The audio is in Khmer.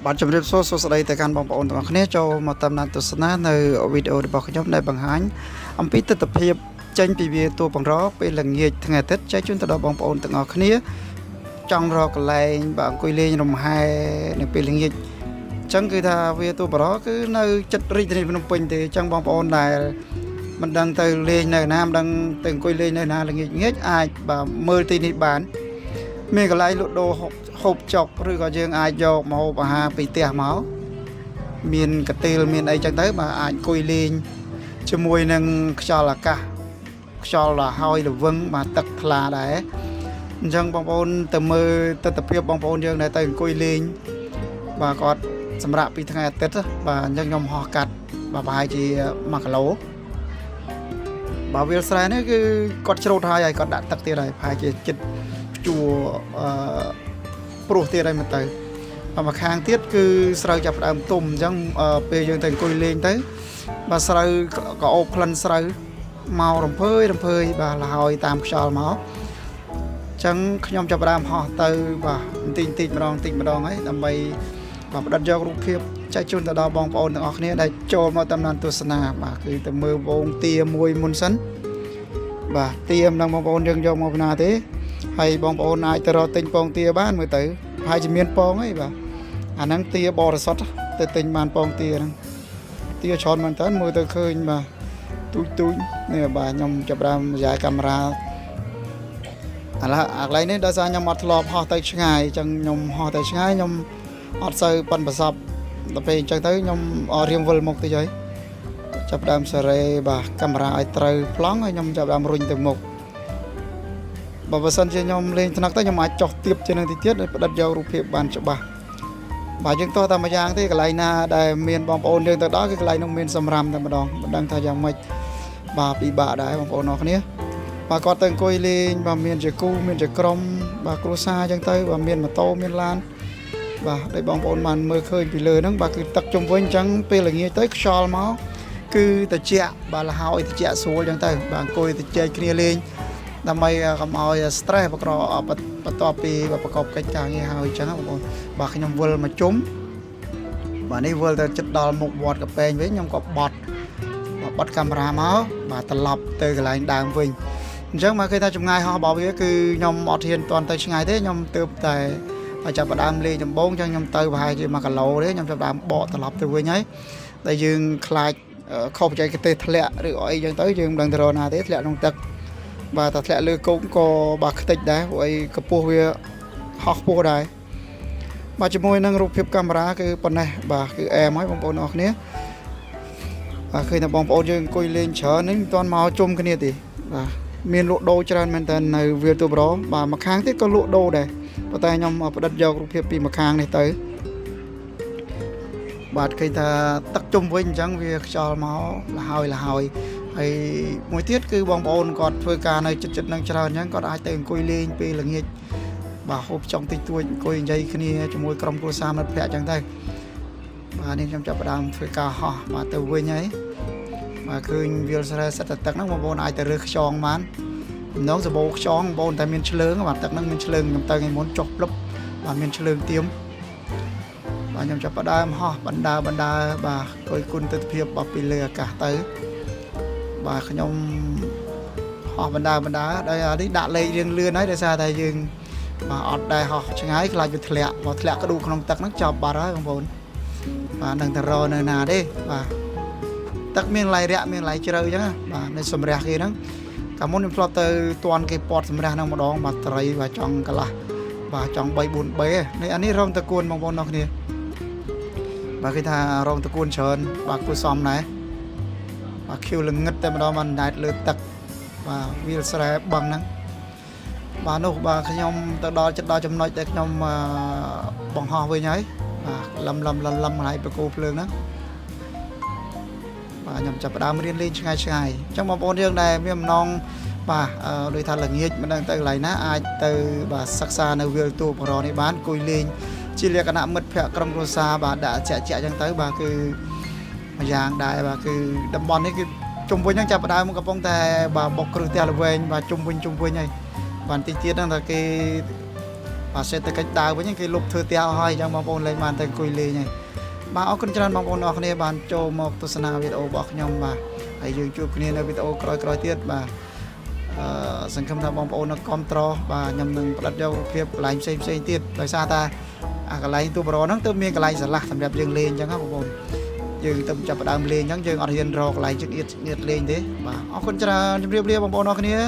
បាទជម្រាបសួរសួស្តីទៅកាន់បងប្អូនទាំងអស់គ្នាចូលមកតាមដានទស្សនានៅវីដេអូរបស់ខ្ញុំដែលបង្ហាញអំពីទស្សនវិជ្ជាចេញពីវាទួលបង្រពេលល្ងាចថ្ងៃអាទិត្យចែកជូនទៅដល់បងប្អូនទាំងអស់គ្នាចង់រកកន្លែងបាទអង្គុយលេងរំហែនៅពេលល្ងាចអញ្ចឹងគឺថាវាទួលបង្រគឺនៅចិត្តរាជធានីភ្នំពេញទេអញ្ចឹងបងប្អូនដែលមិនដឹងទៅលេងនៅណាមិនដឹងទៅអង្គុយលេងនៅណាល្ងាចងាចអាចបាទមើលទីនេះបាន មានកន្លែងលក់ដូរហូបចុកឬក៏យើងអាចយកមកហូបអាហារពីផ្ទះមកមានកន្ទេលមានអីចឹងទៅបាទអាចអង្គុយលេងជាមួយនឹងខ្យល់អាកាសខ្យល់លហើយល្វឹងបាទទឹកថ្លាដែរអញ្ចឹងបងប្អូនទៅមើលទស្សនភាពបងប្អូនយើងដែលទៅអង្គុយលេងបាទគាត់សម្រាប់ពីថ្ងៃអាទិត្យបាទអញ្ចឹងខ្ញុំហោះកាត់បាទប្រហែលជា1គីឡូបាទវាលស្រែនេះគឺគាត់ច្រូតហើយហើយគាត់ដាក់ទឹកទៀតហើយប្រហែលជាចិត្តភ្ជួរអឺ ព្រោះទៀតហើយមកទៅបាទមួយខាងទៀតគឺស្រូវចាប់ផ្ដើមទុំអញ្ចឹងពេលយើងទៅអង្គុយលេងទៅបាទស្រូវក៏អូបក្លិនស្រូវមករំភើយរំភើយបាទលហើយតាមខ្យល់មកអញ្ចឹងខ្ញុំចាប់ផ្ដើមហោះទៅបាទបន្តិចបន្តិចម្ដងបន្តិចម្ដងហើយដើម្បីបាទផ្ដិតយករូបភាពចែកជូនទៅដល់បងប្អូនទាំងអស់គ្នាដែលចូលមកតាមដានទស្សនាបាទគឺទៅមើលវងទាមួយមុនសិនបាទទាមិនដឹងបងប្អូនយើងយកមកពីណាទេហើយបងប្អូនអាចទៅរកទិញពងទាបានមើលទៅប្រហែលជាមានពងអីបាទអាហ្នឹងទាបរិសុទ្ធទៅទិញបានពងទាហ្នឹងទាច្រើនមែនតើមើលទៅឃើញបាទទូចទូចនេះបាទខ្ញុំចាប់ផ្ដើមយាយកាមេរ៉ាឥឡូវអាកន្លែងនេះដោយសារខ្ញុំអត់ធ្លាប់ហោះទៅឆ្ងាយអញ្ចឹងខ្ញុំហោះទៅឆ្ងាយខ្ញុំអត់សូវប៉ិនប្រសប់ដល់ពេលអញ្ចឹងទៅខ្ញុំរៀងវិលមុខតិចហើយចាប់ផ្ដើមសេរីបាទកាមេរ៉ាឲ្យត្រូវប្លង់ហើយខ្ញុំចាប់ផ្ដើមរុញទៅមុខបើបើសិនជាខ្ញុំលេងថ្នាក់ទៅខ្ញុំអាចចុះទៀបជាងនឹងតិចទៀតឲ្យផ្ដិតយករូបភាពបានច្បាស់បាទយើងតោះតែមួយយ៉ាងទេកន្លែងណាដែលមានបងប្អូនយើងទៅដល់គឺកន្លែងនោះមានសម្រាមតែម្ដងមិនដឹងថាយ៉ាងម៉េចបាទពិបាកដែរបងប្អូនអរគ្នាបាទគាត់ទៅអង្គុយលេងបាទមានជាគូមានជាក្រុមបាទគ្រួសារអញ្ចឹងទៅបាទមានម៉ូតូមានឡានបាទដែលបងប្អូនបានមើលឃើញពីលើហ្នឹងបាទគឺទឹកជុំវិញអញ្ចឹងពេលល្ងាចទៅខ្យល់មកគឺត្រជាក់បាទលហើយត្រជាក់ស្រួលអញ្ចឹងទៅបាទអង្គុយទៅជែកគ្នាលេងដើម្បីកុំឲ្យ stress បក្របន្ទាប់ពីប្រកបកិច្ចការងារហើយអញ្ចឹងបងប្អូនបាទខ្ញុំវិលមកជុំបាទនេះវិលទៅចិត្តដល់មុខវត្តកពែងវិញខ្ញុំក៏បត់បាទបត់កាមេរ៉ាមកបាទត្រឡប់ទៅកន្លែងដើមវិញអញ្ចឹងមកឃើញថាចម្ងាយហោះរបស់វាគឺខ្ញុំអត់ហ៊ានទាន់ទៅឆ្ងាយទេខ្ញុំទើបតែចាប់ផ្ដើមលេងដំបូងអញ្ចឹងខ្ញុំទៅប្រហែលជា1គីឡូទេខ្ញុំចាប់ផ្ដើមបកត្រឡប់ទៅវិញហើយដែលយើងខ្លាចខុសបច្ចេកទេសធ្លាក់ឬអីចឹងទៅយើងមិនដឹងទៅរកណាទេធ្លាក់ក្នុងទឹកបាទតែធ្លាក់លើគោកក៏បាទខ្ទេចដែរព្រោះអីកម្ពស់វាហោះខ្ពស់ដែរបាទជាមួយនឹងរូបភាពកាមេរ៉ាគឺប៉ុណ្ណេះបាទគឺអែមហើយបងប្អូនអរគ្នាបាទឃើញថាបងប្អូនយើងអង្គុយលេងច្រើននេះមិនទាន់មកជុំគ្នាទេបាទមានលក់ដូរច្រើនមែនតើនៅវាលទួលប្របាទម្ខាងទៀតក៏លក់ដូរដែរប៉ុន្តែខ្ញុំផ្ដិតយករូបភាពពីម្ខាងនេះទៅបាទឃើញថាទឹកជុំវិញអញ្ចឹងវាខ្យល់មកលហើយលហើយហើយមួយទៀតគឺបងប្អូនគាត់ធ្វើការនៅចិត្តចិត្តនឹងច្រើនអញ្ចឹងគាត់អាចទៅអង្គុយលេងពេលល្ងាចបាទហូបចុងតិចតួចអង្គុយនិយាយគ្នាជាមួយក្រុមគ្រួសារមិត្តភ័ក្តិអញ្ចឹងទៅបាទនេះខ្ញុំចាប់ផ្ដើមធ្វើការហោះបាទទៅវិញហើយបាទឃើញវាលស្រែសិតតែទឹកហ្នឹងបងប្អូនអាចទៅរើសខ្យងបានបំណងសបោខ្យងបងប្អូនតែមានឆ្លើងបាទទឹកហ្នឹងមានឆ្លើងខ្ញុំទៅថ្ងៃមុនចុះផ្លឹបបាទមានឆ្លើងទៀមបាទខ្ញុំចាប់ផ្ដើមហោះបណ្ដើបណ្ដើបាទគយគុណទិដ្ឋភាពបាទពីលើអាកាសទៅបាទខ្ញុំហោះបណ្ដើបណ្ដើដោយនេះដាក់លេខរៀងលឿនហើយដោយសារតែយើងបាទអត់ដែរហោះឆ្ងាយខ្លាចវាធ្លាក់បើធ្លាក់ក្ដួក្នុងទឹកហ្នឹងចប់បាត់ហើយបងប្អូនបាទនឹងតែរនៅណាទេបាទទឹកមានឡៃរាក់មានឡៃជ្រៅអញ្ចឹងបាទនៅសម្រះគេហ្នឹងកាលមុនខ្ញុំធ្លាប់ទៅតន់គេពាត់សម្រះហ្នឹងម្ដងបាទត្រីបាទចង់កន្លះបាទចង់3 4 បេនេះអានេះរងតកួនបងប្អូនអរគ្នាបាទគេថារងតកួនច្រើនបាទគួសមដែរបាទខៀវល្ងឹតតែម្ដងបានណែតលើទឹកបាទវាលស្រែបឹងហ្នឹងបាទនោះបាទខ្ញុំទៅដល់ចិត្តដល់ចំណុចដែលខ្ញុំបង្ហោះវិញហើយបាទលឹមលឹមលឹមលឹមកន្លែងបកគោភ្លើងហ្នឹងបាទខ្ញុំចាប់ផ្ដើមរៀនលេងឆ្ងាយឆ្ងាយអញ្ចឹងបងប្អូនយើងដែលមានបំណងបាទដូចថាល្ងាចមិនដឹងទៅកន្លែងណាអាចទៅបាទសិក្សានៅវាលទួលបរនេះបានអង្គុយលេងជាលក្ខណៈមិត្តភ័ក្តិក្រុមគ្រួសារបាទដាក់ជាក់ជាក់អញ្ចឹងទៅបាទគឺមួយយ៉ាងដែរបាទគឺតំបន់នេះគឺជុំវិញហ្នឹងចាប់ផ្ដើមកំពុងតែបាទបុកគ្រឹះផ្ទះល្វែងបាទជុំវិញជុំវិញហើយបាទតិចទៀតហ្នឹងថាគេ បាទសេដ្ឋកិច្ចដើរវិញគេលុបធ្វើផ្ទះអស់ហើយអញ្ចឹងបងប្អូនលែងបានទៅអង្គុយលេងហើយបាទអរគុណច្រើនបងប្អូនអរគ្នាបានចូលមកទស្សនាវីដេអូរបស់ខ្ញុំបាទហើយយើងជួបគ្នានៅវីដេអូក្រោយៗទៀតបាទអឺសង្ឃឹមថាបងប្អូននៅគ្រប់ត្របាទខ្ញុំនឹងផ្ដិតយករូបភាពកន្លែងផ្សេងផ្សេងៗទៀតដោយសារតែអាកន្លែងទូបរហ្នឹងទើបមានកន្លែងស្រឡះសម្រាប់យើងលេងអញ្ចឹងណាបងប្អូនយើងទៅចាប់ផ្ដើមលេងអញ្ចឹងយើងអត់ហ៊ានរកកន្លែងចង្អៀតចង្អៀតលេងទេបាទអរគុណច្រើនជម្រាបលាបងប្អូនអរគ្នា។